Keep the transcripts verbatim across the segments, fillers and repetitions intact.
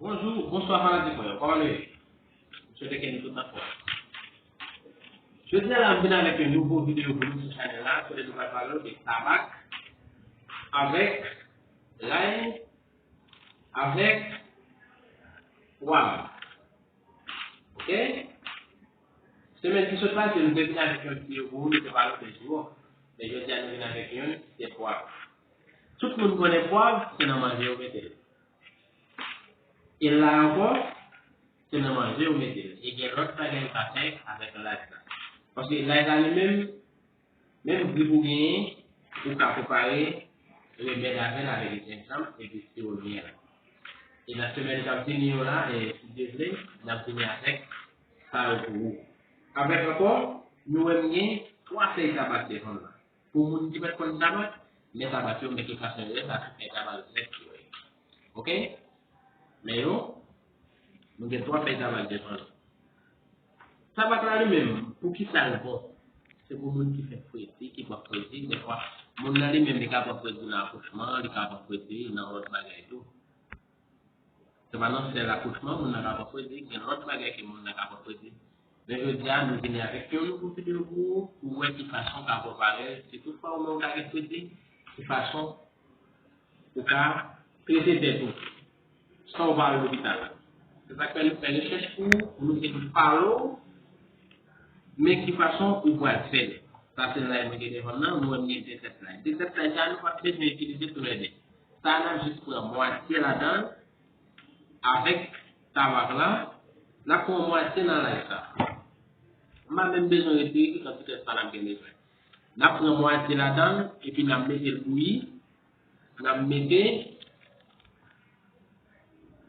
Bonjou, bonswa fanatik mwen yo, kòman nou ye? M swete ke nou tout anfòm. Jodi a la, m vin avèk yon nouvo videyo pou nou sou chanèl la, kote nou pral pale de tabak avèk lay avèk pwav. Oke? Semèn ki sot pase, nou te vin avèk yon videyo pou nou, nou te pale de jou. Men jodi a, nou vin avèk youn, se pwav. Tout moun konnen pwav, se nan manje yo mete l. E lay ankò, se nan manje yo mete l. E gen lòt bagay yo ka fè avèk lay la. Paske lay la li menm, menm grip ou genyen, ou ka prepare remèd avè l avèk jenjanm epi siwo mye la. E nan semèn k ap vini yo la, e, si Dye vle, n ap vini avèk sa yo pou ou. Avèk ankò, nou wè m gen twa fèy tabak devan m la. Pou moun ki pa t konn tabak, men tabak yo, men ki fason yo ye, sa se fèy tabak vèt yo ye. Oke? Men yo, nou gen twa fèy tabak devan nou. Tabak la li menm, pou ki sa l bon? Se pou moun ki fè fredi, ki bwè fredi, dèfwa, moun nan li menm, li ka bwè fredi nan akouchman, li ka bwè fredi nan lòt bagay tou. Se pa nan sèl akouchman, moun nan ka bwè fredi, gen lòt bagay ke moun nan ka bwè fredi. Men jodi a, nou vini avèk yon nouvo videyo pou ou, pou wè ki fason w ka prepare l. Si toutfwa ou menm ou ta gen fredi, ki fason ou ka trete tèt ou san ou pa al lopital. Se sa k fè nou fè rechèch pou ou, pou nou vin pale w, men ki fason ou pral fè l. Sa se lay mwen gen devan m nan, nou wè m gen de tèt lay. De tèt lay sa, nou p ap bezwen itilize toulède. Sa a, n ap jis pran mwatye ladan l avèk tabak la. N ap pran mwatye nan lay sa. M pa menm bezwen retire ki kantite sa n ap gen bezwen. N ap pran mwatye ladan l, epi n ap mete l bouyi. N ap mete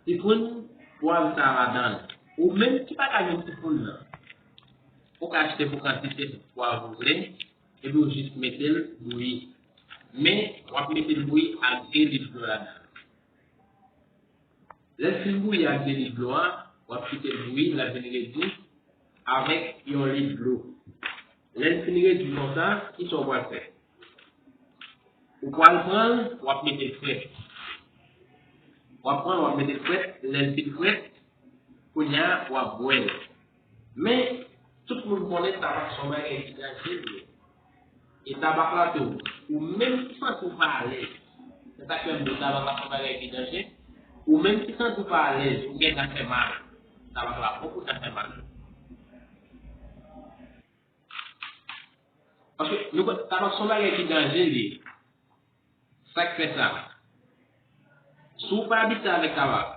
sipoun pwav sa ladan l. Ou menm ki pa ka jwenn sipoun nan, ou ka achte pou kantite pwav ou vle, epi ou jis mete l bouyi. Men, w ap mete l bouyi ak de lit dlo ladan l. Lè l fin bouyi ak de lit dlo a, w ap kite l bouyi, l ap vin redi avèk yon lit dlo. Lè l fin redi konsa, kisa w pral fè? Ou pral pran l, w ap mete l frèt. W ap pran l, w ap mete l frèt. Lè l fin frèt, kounye a, w ap bwè l. Men, tout moun konnen tabak se yon bagay ki danje li ye. E tabak la tou, ou menm ki santi w pa alèz, se sa k fè m di w tabak la se yon bagay ki danje, ou menm ki santi w pa alèz, ou gen ta fè mal, tabak la bon pou ta fè mal. Paske nou, tabak se yon bagay ki danje li ye. Sa k fè sa? Si w pa abitye avèk tabak,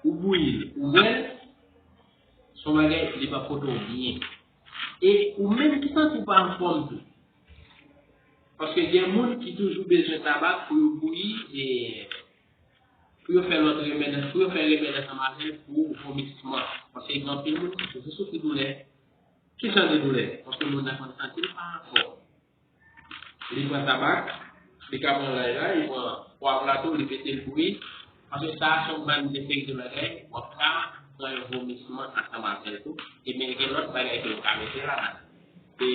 ou bouyi l, ou bwè l, se yon bagay li p ap pote w byen. E ou menm ki santi w pa anfòm tou. Paske gen moun ki toujou bezwen tabak pou yo bouyi, e pou yo fè lòt remèd, pou yo fè remèd ansanm avè l pou vomisman. Paske gen anpil moun ki toujou soufri doulè. Ki jan de doulè? Paske moun nan konn santi l pa anfòm. Li pran tabak, li ka pran lay la, li pran pwav la tou, li mete l bouyi. Paske sa a se yon bann de seri de bagay, w ap ka pran yon vomisman ansanm avè l tou. Ebyen, gen lòt bagay ke yo ka mete la. E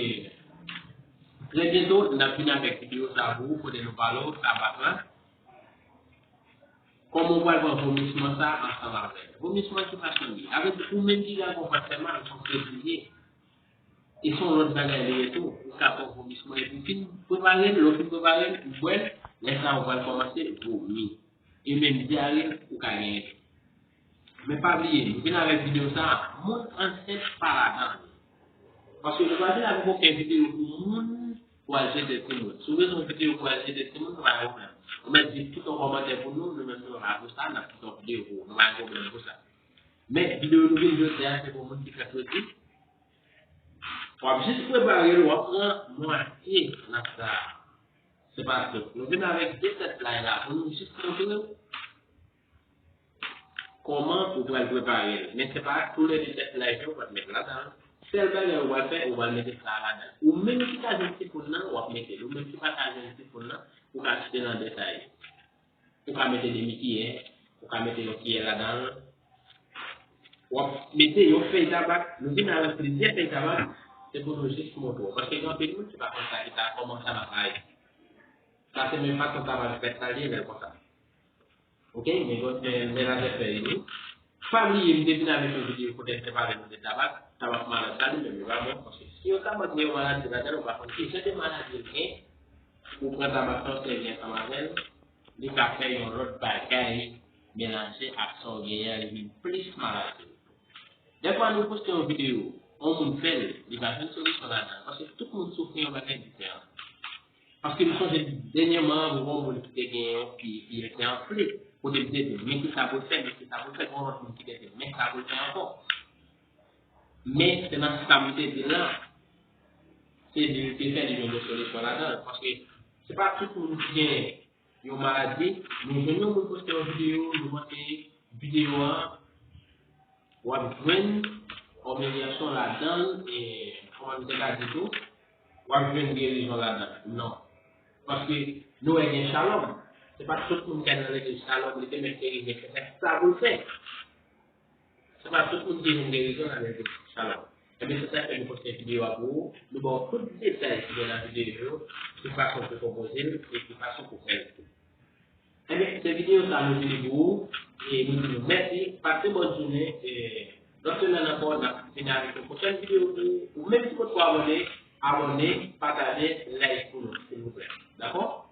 trè byento, n ap vin avèk videyo sa a pou ou, kote nou pale w tabak la. Kòman w pral pran vomisman sa a ansanm avè l? Vomisman ki fason li ye? Avèk ou menm ki ka gen yon vant fè mal, se yon fredi l ye. E se yon lòt bagay li ye tou. Ou ka pran vomisman epi w fin prepare l, lè w fin prepare l, ou bwè l, lè sa a ou pral kòmanse vomi. E menm dyare, ou ka genyen tou. Men pa bliye, nou vin avèk videyo sa a, moun ansent pa ladan l. Paske nou pa vin avèk okenn videyo pou moun pou al jete timoun. Si w bezwen yon videyo pou al jete timoun, nou pa gen pwoblèm. Ou mèt di kite yon kòmantè pou nou, nou menm nou la pou sa, n ap kite yon videyo pou ou. Nou pa gen pwoblèm pou sa. Men videyo nou vin jodi a, se pou moun ki fè fredi. W ap jis prepare l, w ap pran mwatye nan sa a. Se pa tout. Nou vin avèk de tèt lay la pou nou jis montre w kòman ou pral prepare l. Men se pa toulède tèt lay ke ou pral met ladan l. Sèl bagay ou pral fè, ou pral mete sa a ladan l. Ou menm ki ka jwenn sipoun nan, w ap mete l. Ou menm ki pa ka jwenn sipoun nan, ou ka achte nan detay. Ou ka mete demi kiyè, ou ka mete yon kiyè ladan l. W ap mete yon fèy tabak. Nou vin avèk plizyè fèy tabak, se pou nou jis montre w. Paske gen anpil moun ki pa konn sa ki ta, kòman tabak la ye. Sa se menm fason tabak vèt la li ye, lè l konsa. Ok, men bon, men, men la fè li. Pa bliye, m te vin avèk yon videyo kote m te pale nou de tabak. Tabak malad la, li menm, li pa bon. Paske si yon tabak gen yon maladi ladan l, ou pa konn ki jan de maladi l gen, ou pran tabak lan, ou sèvi ansanm avè l, li ka fè yon lòt bagay melanje ak sa w genyen an, li vin plis maladi. Dèfwa nou poste yon videyo, yon moun fè l, li pa jwenn solisyon ladan l. Paske tout moun soufri yon bagay diferan. Paske m sonje dènyèman, mwen wè yon moun ki te gen yon pi, pi te anfle. Kote m te di, men ki sa pou l fè, men ki sa pou l fè, gen yon lòt moun ki te di, men sa pou l fè ankò. Men, se nan sa m te di l la, se li te fè li jwenn yon solisyon ladan l. Paske se pa tout moun ki gen yon maladi, nou jwenn yon moun poste yon videyo, nou montre videyo an, w ap jwenn yon amelyasyon ladan l, e, kòman m te ka di tou, w ap jwenn gerizon ladan l. Non. Paske nou wè gen Shalom. Se pa tout moun ki al nan legliz Shalom, li te mèt gerizon, se sa pou l fè. Se pa tout moun ki jwenn gerizon nan legliz Shalom. Ebyen, se sa k fè nou poste videyo a pou ou. Nou ba w tout detay ki gen nan videyo yo, ki fason pou konpoze l, e ki fason pou fè l tou. Ebyen, se videyo sa nou vini pou ou, e nou di nou mèsi, pase bòn jounen, e lòt semèn ankò, n ap vini avèk yon pwochèn videyo pou ou. Ou menm ki potko abòne, abòne, pataje, like pou nou, silvouplè. Dakò?